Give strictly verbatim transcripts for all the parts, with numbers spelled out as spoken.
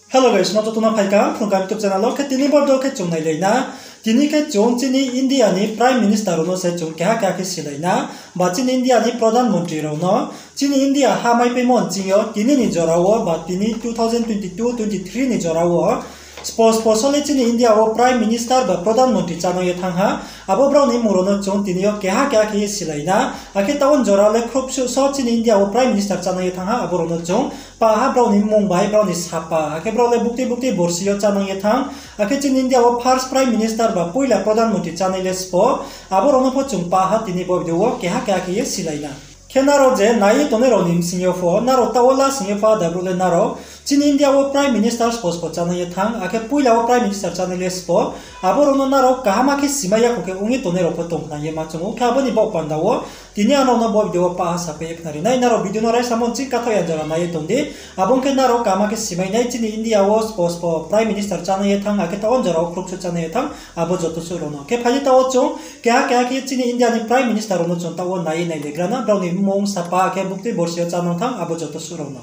Hello guys, no joto no phaikha Phrung Kaham YouTube channel wo. Khe tini bo video khe chung nailai na. Tini khe chung chini India ni Prime Minister rao no se chung keha keha khe silai na. Ba chini India ni Pradhan Mantri rao no, chini India ha maipaimo nching yo tini ni jora wo ba tini two thousand twenty-two twenty-three ni jora wo spo spo sole chini India wo Prime Minister ba Pradhan Mantri chánang ye thanng ha. Abo brao ni mmung rao no chung tini yo keha keha khe ye silai na. Akhe taoh ni jora le khrouhsuh so chini India wo Prime Minister chánang ye thanng ha, abo rao no chung pah ha brao ni mmung bai brao ni sapa, akhe brao le buktui buktui borsi yo chánang ye thanng. Akhe chini India wo first Prime Minister ba poila Pradhan Mantri chánai le spo, abo rao no pho chung pah ha tini bo video wo keha keha khe ye silai na. Khe nrao je nai ye tongnai rao ni bsing yo pho, nrao taoh wo la sing ye pho ada brouh le nrao chini India wo Prime Minister spo spo chánang ye thanng, akhe poila wo Prime Minister chánai le spo, abo rao no nrao kaham khe simai ya kho khe ong ye tongnai rao pho tong khna ye ma chung ou. Khe abo ni baoh panda wo tini ang nrao no bo video wo pah ha sapai ye khnari nai. Nrao video no raisamo nching kathaoh ya jora nai ye tong di. Abo ong khe nrao kaham khe simai nai chini India wo spo spo Prime Minister chánang ye thanng, akhe taoh ni jora wo khrouhsuh chánang ye thanng, abo joto suh rao no. Khe phai di taoh wo chung keha keha khe chini India ni Prime Minister rao no chung taoh wo nai ye nailaigra na, brao ni mmung sapa akhe buktui borsi yo chánang thanng, abo joto suh rao no.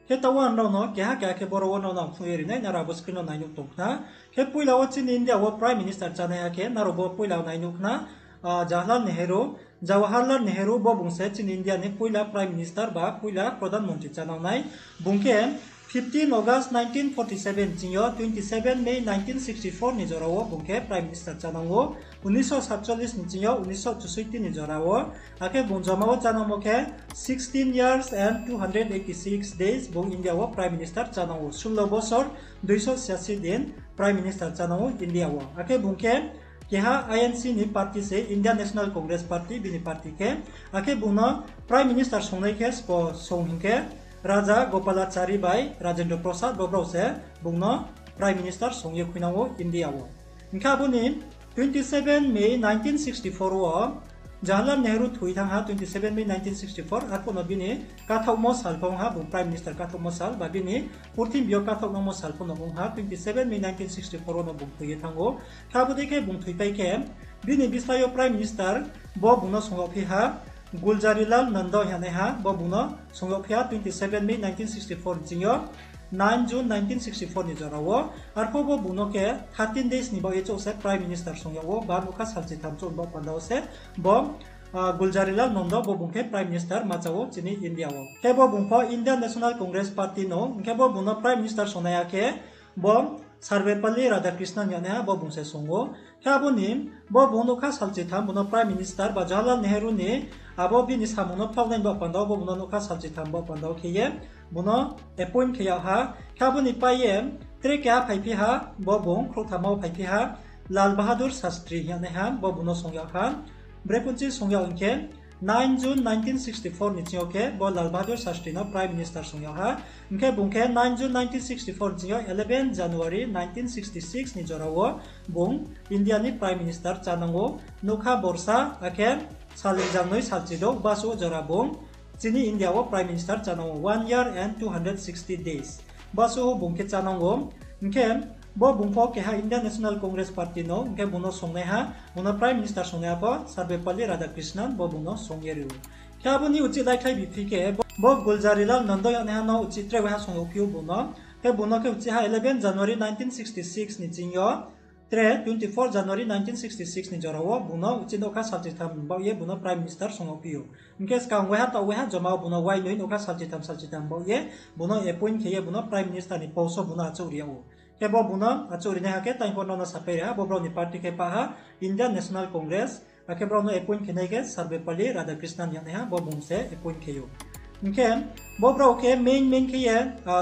Khe taoh wo ang nrao no keha keha khe boro wo nrao no ang phnuh ye ri nai, nrao abo screen no nai nuh tong khna. Khe poila wo chini India wo Prime Minister chánaiha khe nrao bo poila nai nuh khna, Jawaharlal Nehru. Jawaharlal Nehru bo bung se chini India ni poila Prime Minister ba poila Pradhan Mantri chánang nai. Bung khe fifteen August nineteen forty seven ching yo twenty seven May nineteen sixty four ni jora wo bung khe Prime Minister chánang ou. Unisho satchollis ni ching yo unisho chusoi tin ni jora wo. Akhe bung joma wo chánangmo khe sixteen years and two hundred eighty six days bung India wo Prime Minister chánang ou. Sullo bosor duiso siasi din Prime Minister chánang ou India wo. Akhe bung khe keha I N C ni party se, Indian National Congress Party, bini party khe. Akhe bung no Prime Minister songnai khe spo song hing khe Raja Gopalachari bai Rajendra Prasad bo brao se bung no Prime Minister song ye khuinang ou India wo. Hing khe abo ni twenty seven May nineteen sixty four wo Jawaharlal Nehru thoi thanng ha twenty seven May nineteen sixty four, arphuh no bini kathaohmo sal pho ong ha, bung Prime Minister kathaohmo sal ba bini purthimbi yo kathaohnangmo sal pho no ong ha, twenty seven May nineteen sixty four wo no bung thoi ye thanng ou. Khe abo dei khe bung thoipai khe bini bsla yo Prime Minister bo bung no song yagphi ha, Gulzarilal Nando hing ye naiha bo bung no song yagphi ha twenty seven May nineteen sixty four ni ching yo nine June nineteen sixty four ni jora wo. Arphuh bo bung no khe thirteen days ni baoh ye chouh se Prime Minister song yag ou, ba nougkha salchi tham chouh ni baoh panda wo se bo Gulzarilal Nando bo bung khe Prime Minister ma chá ou chini India wo. Khe bo bung pho Indian National Congress Party no, hing khe bo bung no Prime Minister songnai ya khe bo Sarvepalli Radhakrishnan hing ye naiha bo bung se song ou. Khe abo ni bo bung nougkha salchi tham bung no Prime Minister ba Jawaharlal Nehru ni abo bini samung no phlaunai ni baoh panda wo bo bung no nougkha salchi tham baoh panda wo khe ye bung no appoint khe yag ha. Khe abo ni pai ye tre keha phaiphi ha, bo bung khrouhtham wo phaiphi ha, Lal Bahadur Shastri hing ye naiha bo bung no song yag ha. Bre phuh nching song yag hing khe nine June nineteen sixty four ni ching yo khe bo Lal Bahadur Shastri no Prime Minister song yag ha. Hing khe bung khe nine June nineteen sixty four ni ching yo eleven January nineteen sixty six ni jora wo bung India ni Prime Minister chánang ou. Nougkha borsa akhe salingjang noi salchi douh basuh jora bung chini India wo Prime Minister chánang ou, one year and two hundred sixty days. Basuh bung khe chánang ou. Hing khe bo bung pho keha Indian National Congress Party no, hing khe bung no songnaiha, bung no Prime Minister songnaiha pho Sarvepalli Radhakrishnan bo bung no song ye ri ou. Khe abo ni uchih laikhlai biphi khe bo, bo Gulzarilal Nando yag naiha no uchih tre waiha song yagphi ou bung no. Khe bung no khe uchih ha eleven January nineteen sixty six ni ching yo tre twenty four January nineteen sixty six ni jora wo bung no uchih nougkha salchi tham baoh ye bung no Prime Minister song yagphi ou. Hing khe skang waiha taoh waiha joma wo bung no wainoi nougkha salchi tham salchi tham baoh ye bung no appoint khe ye bung no Prime Minister ni post wo bung no achouh ri yag ou. Khe bo bung no achouh ri naiha khe tang pho nrao no sapai ri ha, bo brao ni party khe pah ha Indian National Congress, akhe brao no appoint khe nai khe Sarvepalli Radhakrishnan hing ye naiha bo bung se appoint khe ou. Hing khe bo brao khe main main khe ye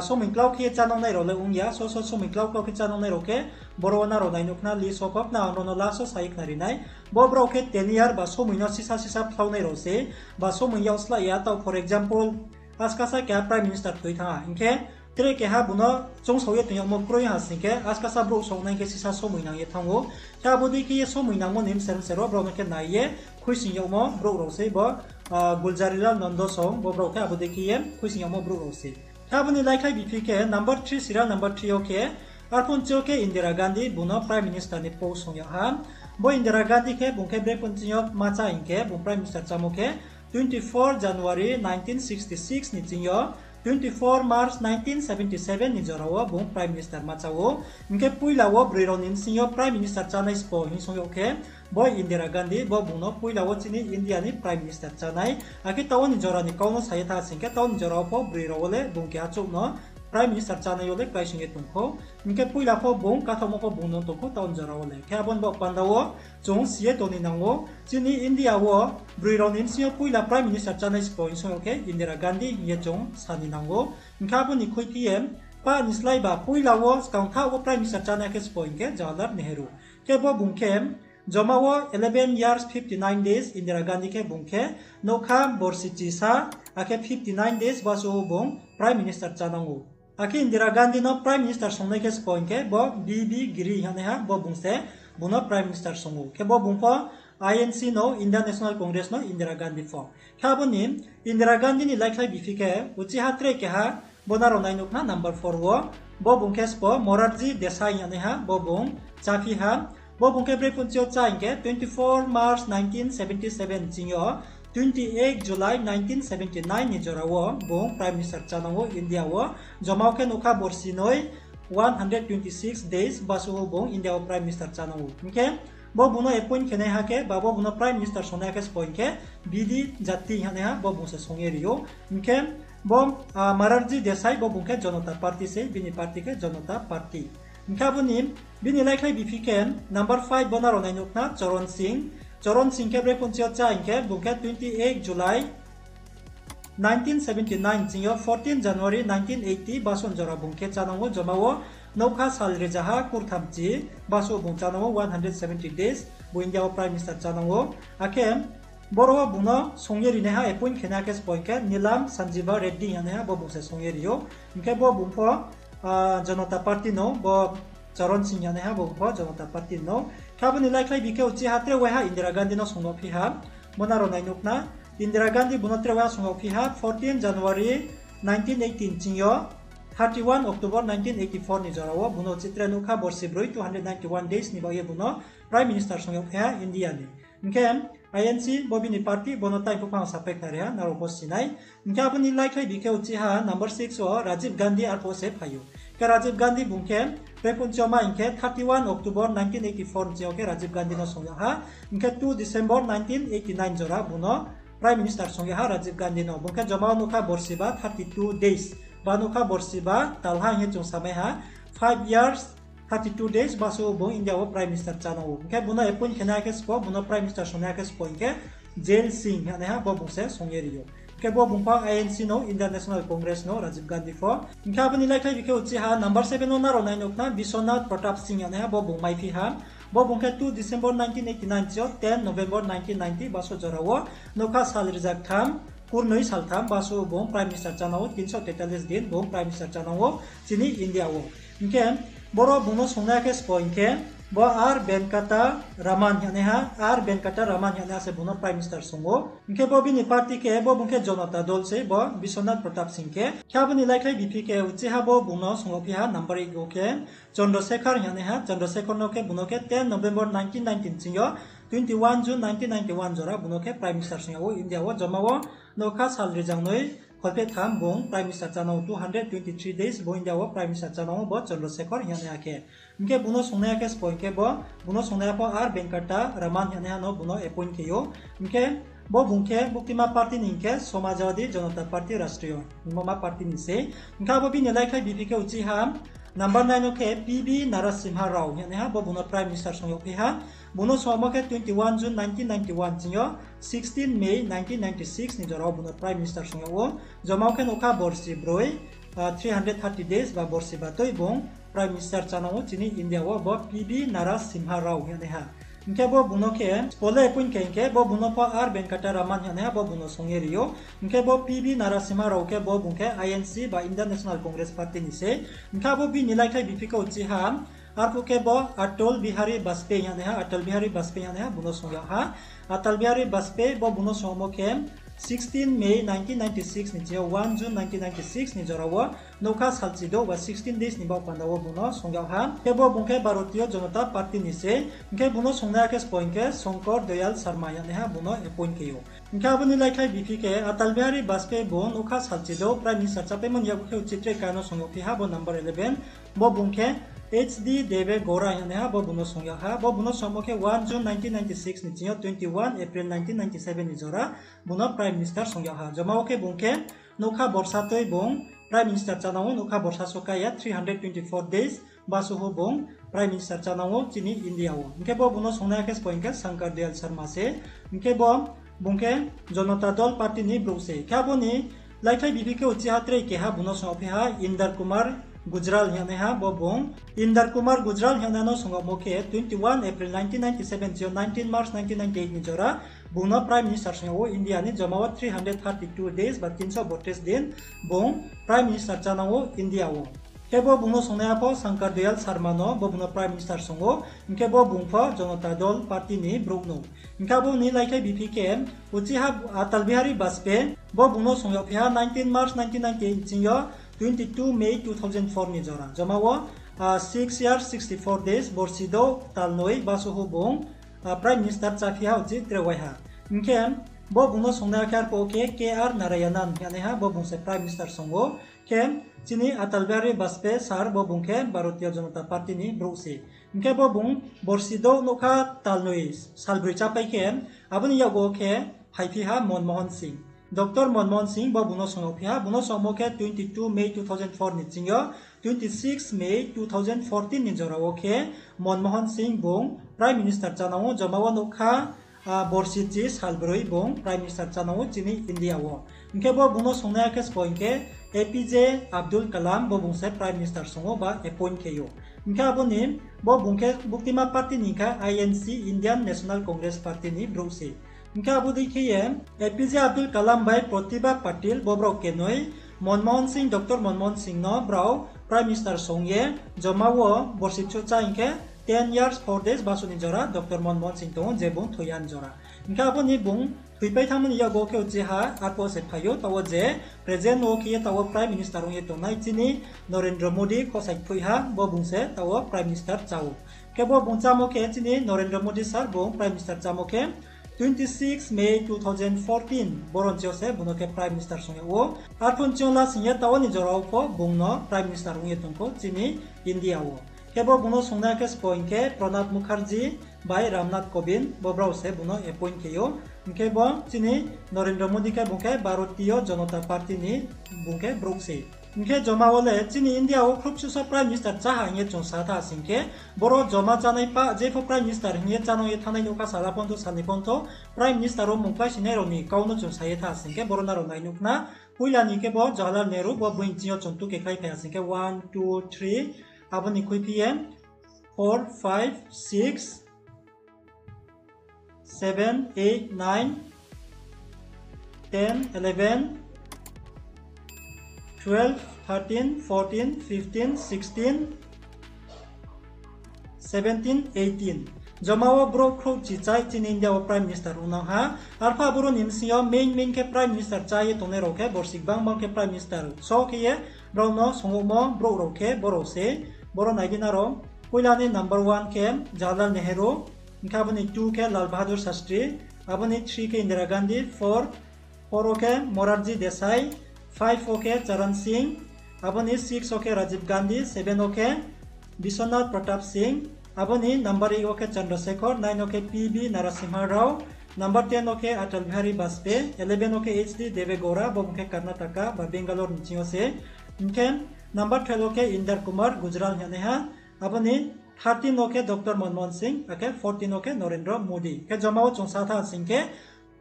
somoi klau khe ye chánangnai rao le ong ya, so so somoi klau klau khe chánangnai rao khe boro wo nrao nai nuh khna list wo pho, khna ang nrao no last wo sa ye khnari nai. Bo brao khe tenure ba somoi no sisa sisa phlaunai rao se, ba somoi yak slah ya taoh, for example, askasa keha Prime Minister thoi thanng ha, hing khe tre keha bung no choungsao ye tong yagmo kroi ha sing khe askasa brouh song nai khe sisa somoi nang ye thanng ou. Khe abo dei khe ye somoi nangmo ni bser bser wo brao no khe nai ye khuisoing yagmo brouh rao sei bo Gulzarilal Nando song, bo brao khe abo dei khe ye khuisoing yagmo brouh rao sei. Khe abo ni laikhlai biphi khe number three, serial number three yo khe arphuh nching yo khe Indira Gandhi bung no Prime Minister ni post song yag ha. Bo Indira Gandhi khe bung khe bre phuh nching yo ma chá hing khe bung Prime Minister chámo khe twenty four January nineteen sixty six ni ching yo twenty four March nineteen seventy seven ni jora wo bung Prime Minister ma chá ou. Hing khe poila wo broi rao ni bsing yo Prime Minister chánai sbo hing song yag khe, bo Indira Gandhi, bo bung no poila wo chini India ni Prime Minister chánai. Akhe taoh ni jora ni kau no sa ye tha sing khe, taoh ni jora wo pho broi rao wo le bung keha chouh no Prime Minister chánai yo le klái sing ye tong khou. Hing khe poila pho bung, kathaohmo pho bung no tong khou taoh ni jora wo le. Khe abo ni baoh panda wo chung si ye tong ni nang ou, chini India wo broi rao ni bsing yo poila Prime Minister chánai sbo hing song yag khe Indira Gandhi hing ye chung sa ni nang ou. Hing khe abo ni khuiphi ye, pah ni slái ba poila wo skang thaoh wo Prime Minister chánai khe sbo hing khe Jawaharlal Nehru. Khe bo bung khe joma wo eleven years fifty nine days, Indira Gandhi khe bung khe nougkha borsi chisa, akhe fifty nine days basu wo bung Prime Minister chánang ou. Akhe Indira Gandhi no Prime Minister songnai khe sbo hing khe bo B B Giri hing ye naiha, bo bung se bung no Prime Minister song ou. Khe bo bung pho I N C no, Indian National Congress no Indira Gandhi pho. Khe abo ni Indira Gandhi ni laikhlai biphi khe uchiha tre keha, bo nrao nai nuh khna number four wo. Bo bung khe sbo Morarji Desai hing ye naiha, bo bung cháphi ha. Bo bung khe bre phunchi yo chá hing khe twenty four March nineteen seventy seven ching yo twenty eight July nineteen seventy nine ni jora wo bung Prime Minister chánang ou India wo. Joma wo khe nougkha borsi noi, one hundred twenty six days basu wo bung India wo Prime Minister chánang ou. Hing khe bo bung no appoint khe naiha khe, ba bo bung no Prime Minister songnaiha khe sbo hing khe B D Jati hing ye naiha, bo bung se song ye ri ou. Hing khe bo Morarji Desai, bo bung khe Janata Party se, bini party khe Janata Party. Hing khe abo ni bini laikhlai biphi khe number five, bo nrao nai nuh khna Charan Singh. Charan Singh khe bre phunchi yo chá hing khe bung khe twenty eight July nineteen seventy nine ching yo fourteen January nineteen eighty basu ni jora bung khe chánang ou, joma wo nougkha sal rizaha kurthamchi basu wo bung chánang ou, one hundred seventy days bung India wo Prime Minister chánang ou. Akhe boro wo bung no song ye ri naiha, appoint khe naiha khe sbo hing khe Neelam Sanjeeva Reddy hing ye naiha, bo bung se song ye ri ou. Hing khe bo bung pho Janata Party no, bo Charan Singh hing ye naiha, bo bung pho Janata Party no. Khe abo ni laikhlai bi khe uchiha tre waiha Indira Gandhi no song yagphi ha. Bo nrao nai nuh khna, Indira Gandhi bung no tre waiha song yagphi ha, fourteen January nineteen eighteen ching yo thirty one October nineteen eighty four ni jora wo bung no uchih tre nougkha borsi broi, two hundred ninety one days ni baoh ye bung no Prime Minister song yagphi ha India ni. Hing khe I N C bo bini party, bo no tai phuphang sapai khnari ha, nrao pho si nai. Hing khe abo ni laikhlai bi khe uchiha number six wo Rajiv Gandhi arphuh se phai ou. Khe Rajiv Gandhi bung khe bre phunchi yo ma hing khe thirty one October nineteen eighty four ni ching yo khe Rajiv Gandhi no song yag ha. Hing khe two December nineteen eighty nine jora bung no Prime Minister song yag ha Rajiv Gandhi no. Bung khe joma wo nougkha borsi ba thirty two days, ba nougkha borsi ba talha hing ye chung samai ha, five years thirty two days basu wo bung India wo Prime Minister chánang ou. Hing khe bung no appoint khe naiha khe sbo, bung no Prime Minister songnaiha khe sbo hing khe Jail Singh hing ye naiha, bo bung se song ye ri ou. Hing khe bo bung pho I N C no, Indian National Congress no, Rajiv Gandhi pho. Hing khe abo ni laikhlai bi khe uchiha number seven wo nrao nai nuh khna Biswanath Pratap Singh hing ye naiha, bo bung maiphi ha. Bo bung khe two December nineteen eighty nine ching yo ten November nineteen ninety basu jora wo nougkha sal rizaktham kurnoi saltham basu wo bung Prime Minister chánang ou, তিনশো তেতাল্লিশ din bung Prime Minister chánang ou chini India wo. Hing khe boro bung no songnaiha khe sbo hing khe bo R Venkata Raman hing ye naiha, R Venkata Raman hing ye naiha se bung no Prime Minister song ou. Hing khe bo bini party khe, bo bung khe Janata Dal se, bo Biswanath Pratap Singh khe. Khe abo ni laikhlai biphi khe uchiha bo bung no song yagphi ha number eight wo khe Chandrasekhar hing ye naiha, Chandrasekhar no khe bung no khe ten November nineteen nineteen ching yo twenty one June nineteen ninety one jora bung no khe Prime Minister song yag ou India wo, joma wo nougkha sal rizangnoi kholphehtham bung Prime Minister chánang ou, two hundred twenty three days bung India wo Prime Minister chánang ou bo Chandrasekhar hing ye naiha khe. Hing khe bung no songnaiha khe sbo hing khe bo, bung no songnaiha pho R Venkata Raman hing ye naiha no bung no appoint khe ou. Hing khe bo bung khe buktima party ni hing khe Samajwadi Janata Party Rashtriya hingmo ma party ni sei. Hing khe abo bini laikhlai biphi khe uchiha number nine wo khe P V Narasimha Rao hing ye naiha, bo bung no Prime Minister song yagphi ha. Bung no song yagmo khe twenty one June nineteen ninety one ching yo sixteen May nineteen ninety six ni jora wo bung no Prime Minister song yag ou. Joma wo khe nougkha borsi broi, three hundred thirty days ba borsi batoi bung Prime Minister chánang ou chini India wo bo P V Narasimha Rao hing ye naiha. Hing khe bo bung no khe sbo le appoint khe hing khe bo bung no pho R Venkata Raman hing ye naiha, bo bung no song ye ri ou. Hing khe bo P V Narasimha Rao khe bo bung khe I N C ba Indian National Congress Party ni sei. Hing khe abo bini laikhlai biphi khe uchiha arphuh khe bo Atal Bihari Vajpayee hing ye naiha, Atal Bihari Vajpayee hing ye naiha, bung no song yag ha. Atal Bihari Vajpayee bo bung no song yagmo khe sixteen May nineteen ninety-six ni ching yo one June nineteen ninety-six ni jora wo nougkha salchi douh ba sixteen days ni baoh panda wo bung no song yag ha. Khe bo bung khe Bharatiya Janata Party ni se, hing khe bung no songnaiha khe sbo hing khe Shankar Dayal Sharma yag naiha bung no appoint khe ou. Hing khe abo ni laikhlai biphi khe Atal Bihari Vajpayee bung nougkha salchi douh Prime Minister chápaimo ni yakgu khe uchih tre ka no song yagphi ha bo number eleven. Bo bung khe H D Deve Gowda yag naiha bo bung no song yag ha. Bo bung no songmo khe one June nineteen ninety-six ni ching yo twenty-one April nineteen ninety-seven ni jora bung no Prime Minister song yag ha. Joma wo khe bung khe nougkha borsa tui bung Prime Minister chánang ou, nougkha borsa so ka ya three hundred twenty-four days, basuhu bung Prime Minister chánang ou chini India wo. Hing khe bo bung no songnaiha khe sbo hing khe Shankar Dayal Sharma se. Hing khe bo bung khe Janata Dal Party ni brouh se. Khe abo ni laikhlai biphi khe uchih ha tre keha bung no song yagphi ha Inder Kumar Gujral hing yag naiha bo bung. Inder Kumar Gujral hing yag naiha no song yagmo khe twenty-one April nineteen ninety-seven ching yo nineteen March nineteen ninety-eight ni jora bung no Prime Minister song yag ou India ni. Joma wo three hundred thirty-two days ba tinso botris din bung Prime Minister chánang ou India wo. Khe bo bung no songnaiha pho Shankar Dayal Sharma no bo bung no Prime Minister song ou, hing khe bo bung pho Janata Dal Party ni brouh no. Hing khe abo ni laikhlai biphi khe uchih ha Atal Bihari Vajpayee bo bung no song yagphi ha nineteen March nineteen ninety-eight ching yo twenty-two May two thousand four ni jora. Joma wo six years sixty-four days, borsi douh talnoi basuhu bung Prime Minister cháphi ha uchih tre waiha. Hing khe bo bung no songnaiha khe arphuh wo khe K R Narayanan hing yag naiha bo bung se Prime Minister song ou. Khe chini Atal Bihari Vajpayee sir bo bung khe Bharatiya Janata Party ni brouh se. Hing khe bo bung borsi douh nougkha talnoi salbroi chápai khe abo ni yakgu wo khe phaiphi ha Manmohan Singh. Doctor Manmohan Singh bo bung no song yagphi ha, bung no songmo khe twenty-two May two thousand four ni ching yo twenty-six May two thousand fourteen ni jora wo khe Manmohan Singh bung Prime Minister chánang ou. Joma wo nougkha borsi chi salbroi bung Prime Minister chánang ou chini India wo. Hing khe bo bung no songnaiha khe sbo hing khe A P J Abdul Kalam bo bung se Prime Minister song ou ba appoint khe ou. Hing khe abo ni bo bung khe buktima party ni kha I N C, Indian National Congress Party ni brouh se. Hing khe abo dei khe ye A P J Abdul Kalam bai Pratibha Patil bo brao kenoi Manmohan Singh, Doctor Manmohan Singh no brao Prime Minister song ye joma wo borsi chuhchá hing khe ten years four days basuh ni jora Doctor Manmohan Singh tong ou je bung thoi ya ni jora. Hing khe abo ni bung thoipai thanngmo ni yakgu khe uchih ha arphuh se phai ou, taoh wo je present wo khe ye taoh wo Prime Minister ong ye tongnai chini Narendra Modi khosai kphoih ha bo bung se taoh wo Prime Minister chá ou. Khe bo bung chámo khe chini Narendra Modi sir bung Prime Minister chámo khe twenty-six May two thousand fourteen boron chi yo se bung no khe Prime Minister song yag ou. Arphuh ni ching yo lasing ye taoh wo ni jora wo pho bung no Prime Minister ong ye tong khou chini India wo. Khe bo bung no songnaiha khe sbo hing khe Pranab Mukherjee bai Ramnath Kovind bo brao se bung no appoint khe ou. Hing khe bo chini Narendra Modi khe bung khe Bharatiya Janata Party ni bung khe brouh se. Hing khe joma wo le chini India wo khruh suhso Prime Minister chá ha hing ye chung sa tha sing khe, boro joma chánai pah jepho Prime Minister hing ye chánang ye thanngnai nougkha sala phontho, salni phontho, Prime Minister wo mung kláisoingnai rao ni kau no chung sa ye tha sing khe, boro nrao nai nuh khna. Poila ni khe bo Jawaharlal Nehru, bo bini ching yo chung tuke khlai phai ha sing khe one, two, three, abo ni khuiphi ye four, five, six, seven, eight, nine, ten, eleven, twelve, thirteen, fourteen, fifteen, sixteen, seventeen, eighteen. Joma wo brouh khrouhchi chai chini India wo Prime Minister ongnang ha. Arphuh aboro ni bsing yo main main khe Prime Minister chá ye tongnai rao khe borsi gbang bang khe Prime Minister so khe ye brao no songouhmo brouh rao khe brao se. Boro nai di nrao. Poila ni number one khe Jawaharlal Nehru, hing khe abo ni two khe Lal Bahadur Shastri, abo ni three khe Indira Gandhi, four, four wo khe Morarji Desai, five wo khe Charan Singh, abo ni six wo khe Rajiv Gandhi, seven wo khe Biswanath Pratap Singh, abo ni number eight wo khe Chandrasekhar, nine wo khe P V Narasimha Rao, number ten wo khe Atal Bihari Vajpayee, eleven wo khe H D Deve Gowda, bo bung khe Karnataka ba Bangalore ni ching yo se. Hing khe number twelve wo khe Inder Kumar Gujral hing ye naiha, abo ni thirteen wo khe Doctor Manmohan Singh, akhe fourteen wo khe Narendra Modi. Khe joma wo chung sa tha sing khe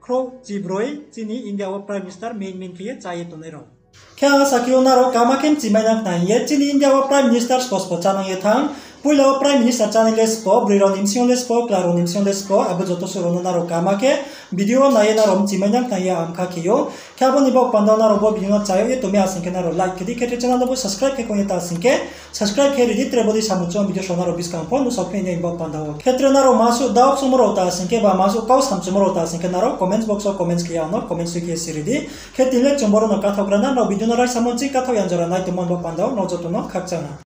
khrouhchi broi chini India wo Prime Minister main main khe ye chá ye tongnai rao. Khe ang asa khe ou nrao kaham khe mchimai nang khna hing ye, chini India wo Prime Minister spo spo chánang ye thanng. Poila wo Prime Minister chánai le sbo, broi rao ni bsing yo le sbo, chla rao ni bsing yo le sbo, abo joto suh rao no nrao kama khe video wo nai ye nrao mchimai nang khna ye ang kha khe ou. Khe abo ni baoh panda wo nrao bo video no chayag ye tongmi asing khe nrao like khe di, khe tre channel no bo subscribe khe kong ye ta sing khe, subscribe khe ri di, tre bo dei samung choung video so nrao buskang pho nuhsao phi nai ni baoh panda wo. Khe tre nrao masuh doubt songmo rao ta sing khe ba masuh kau samchumo rao ta sing khe nrao comments box wo comments khe ya no comments khe si ri di. Khe tini le chung boro no kathaoh gra na, nrao video no raisa mo ching kathaoh yang jora nai tongmo ni baoh panda wo nrao joto no khakchang ha.